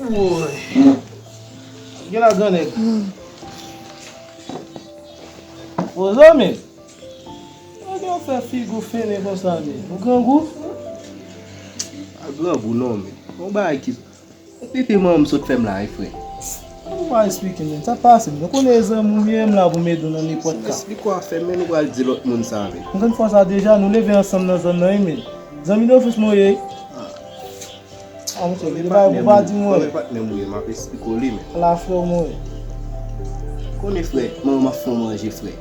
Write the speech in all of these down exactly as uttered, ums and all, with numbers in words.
Woy. Gen la, gran nèg. Ô, zanmi. Ou gen fè figi w fennen konsa, men. Ou grangou? Pa grangou, non, men. Yon bagay ki, yon tete manman m sot fè m la, wi, frè. Ou pa esplike, men. Sa pase, men. Ou konnen e zanmi w m ye, m la pou m ede w nan nenpòt ka. Esplike w afè, men, ou pral di lòt moun sa, men. M konn fè sa deja, nou leve ansanm nan zòn nan, wi, men. Zanmi dofis mwen ye. A, monchè, gen bagay pou pa di mwen. Kòman patnè m ou ye, m ap esplike w li, men. La, frè mwen. Konnen, frè, manman m ap fè yon manje, frè.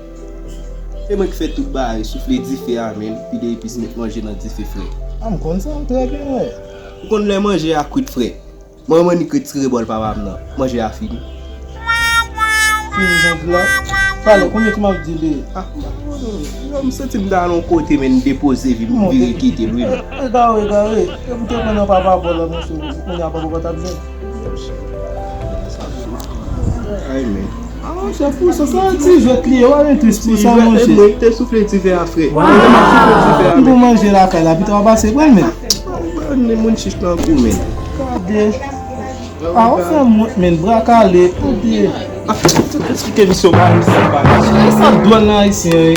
Se mwen ki fè tout bagay, soufle dife a, men, pile epis, met manje nan dife, frè. A, m konn sa, trè byen, wè. Ou konn lè manje a kwit, frè. Manman annik retire bòl papa m nan. Manje a fini. Fini jan di la. Talè, konbyen ti m ap di li? A, m santi m ta al yon kote, men m depoze vi m vire kite l, wi, men. Egare, egare. E pou te pran nan papa bòl la, monchè, kounye a papa pa t ap jwenn. Ay, men. A, monchè, pou sa, se yon ti jwèt li ye, w a gen tris pou sa, monchè. Mwen te soufle dife a, frè. Mwen te soufle dife a, men. M pou manje lakay la, pita w pase pran l, men. Ni moun chich nan gou, men. Gade. A, ou fè m wont, men, bra kale, ou byen. A, tout esplike misye, ou pa menm sa pa. E sa dwòl nan ayisyen, wi.